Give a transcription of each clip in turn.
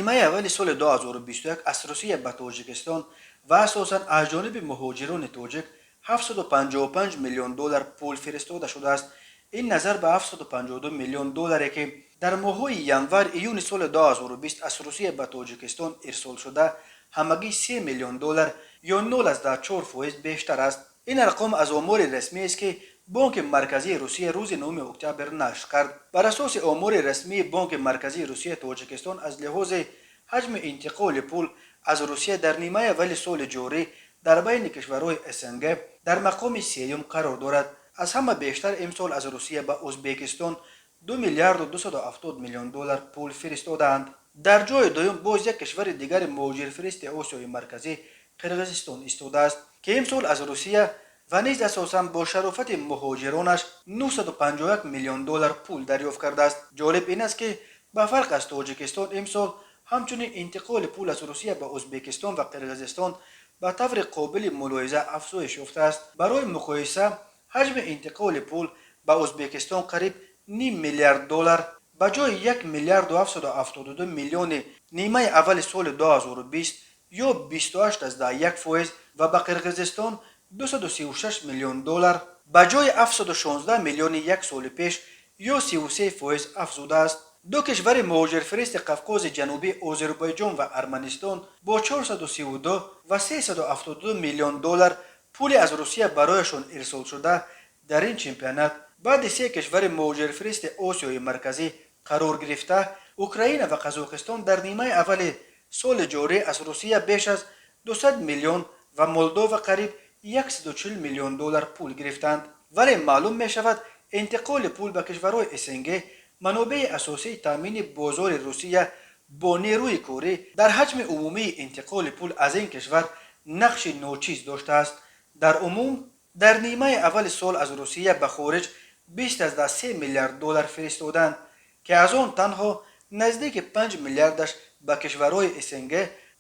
Нимаи аввали соли 2021 аз Русия ба Тоҷикистон ва асосан аз ҷониби муҳоҷирони тоҷик 755 миллион доллар пул фиристода шудааст. Ин назар ба 752 миллион долларе, ки дар моҳҳои январ июни соли 2020 аз Русия ба Тоҷикистон ирсол шуда, ҳамагӣ 3 миллион доллар ё 0,4% бештар аст. Ин арқом аз омори расмиест, ки Бонки Марказии Русия рӯзи 9 октябр нашр кард. Бар асоси омори расмии Бонки Марказии Русия, Тоҷикистон аз лиҳози ҳаҷми интиқоли пул аз Русия дар нимаи аввали соли ҷорӣ дар байни кишварҳои СНГ дар мақоми сеюм қарор дорад. Аз ҳама бештар имсол аз Русия ба Ӯзбекистон 2 миллиарду 270 миллион доллар пул фиристодаанд. Дар ҷои дуюм боз як кишвари дигари муҳоҷирфиристи Осиёи Марказӣ, Қирғизистон истодааст, ки имсол аз Русия ва низ асосан бо шарофати муҳоҷиронаш 951 миллион доллар пул дарёфт кардааст. Ҷолиб ин аст, ки ба фарқ аз Тоҷикистон, имсол ҳамчунин интиқоли пул аз Русия ба Ӯзбекистон ва Қирғизистон ба таври қобили мулоҳиза афзоиш ёфтааст. Барои муқоиса, ҳаҷми интиқоли пул ба Ӯзбекистон қариб ним миллиард доллар ба ҷои 1 миллиарду 772 миллиони нимаи аввали соли 2020 ё 28,1% ва ба Қирғизистон 236 миллион доллар ба ҷои 716 миллиони як соли пеш ё 33% афзудааст. Ду кишвари муҳоҷирфиристи Қавқози Ҷанубӣ, Озарбойҷон ва Арманистон, бо 432 ва 372 миллион доллар пули аз Русия барояшон ирсолшуда дар ин чемпионат баъди се кишвари муҳоҷирфиристи Осиёи Марказӣ қарор гирифта. Украина ва Қазоқистон дар нимаи аввали соли ҷорӣ аз Русия беш аз 200 миллион ва Молдова қариб 140 миллион доллар пул гирифтанд. Вале маълум мешавад, интиқоли пул ба кишварҳои СНГ, манобеи асосии таъмини бозори Русия бо нерӯи корӣ, дар ҳаҷми умумии интиқоли пул аз ин кишвар нақши ночиз доштааст. Дар умум дар нимаи аввали сол аз Русия ба хориҷ 20,3 миллиард доллар фиристоданд, ки аз он танҳо наздики 5 миллиардаш ба кишварҳои СНГ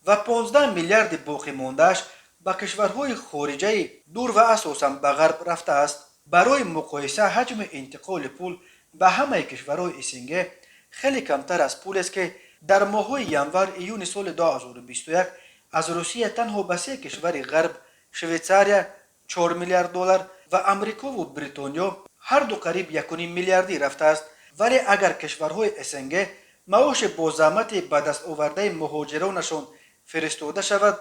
ва 15 миллиарди боқимондааш ба кишварҳои хориҷаи дур ва асосан ба Ғарб рафтааст. Барои муқоиса, ҳаҷми интиқоли пул ба ҳамаи кишварҳои СНГ хеле камтар аз пулест, ки дар моҳҳои январ июни соли 2021 аз Русия танҳо ба се кишвари Ғарб, Швейтсария 4 миллиард доллар ва Амрикову Бритониё ҳарду қариб 1,5 миллиардӣ рафтааст. Вале агар кишварҳои СНГ маоши бозаҳмати ба даст овардаи муҳоҷиронашон фиристода шавад,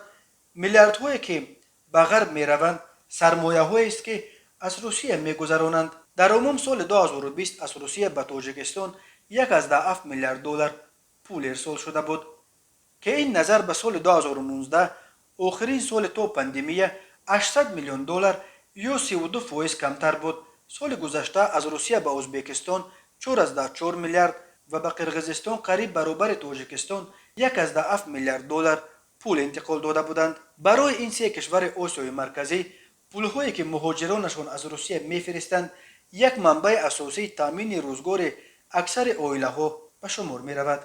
миллиардҳое, ки ба Ғарб мераванд, сармояҳоест, ки аз Русия мегузаронанд. Дар умум соли 2020 аз Русия ба Тоҷикистон 1,7 миллиард доллар пул ирсол шуда буд, ки ин назар ба соли 2019, охирин соли то пандемия, 800 миллион доллар ё 32% камтар буд. Соли гузашта аз Русия ба Ӯзбекистон 4,4 миллиард ва ба Қирғизистон қариб баробари Тоҷикистон 1,7 миллиард доллар пул интиқол дода буданд. Барои ин се кишвари Осиёи Марказӣ пулҳое, ки муҳоҷиронашон аз Русия мефиристанд, як манбаи асосии таъмини рӯзгори аксари оилаҳо ба шумор меравад.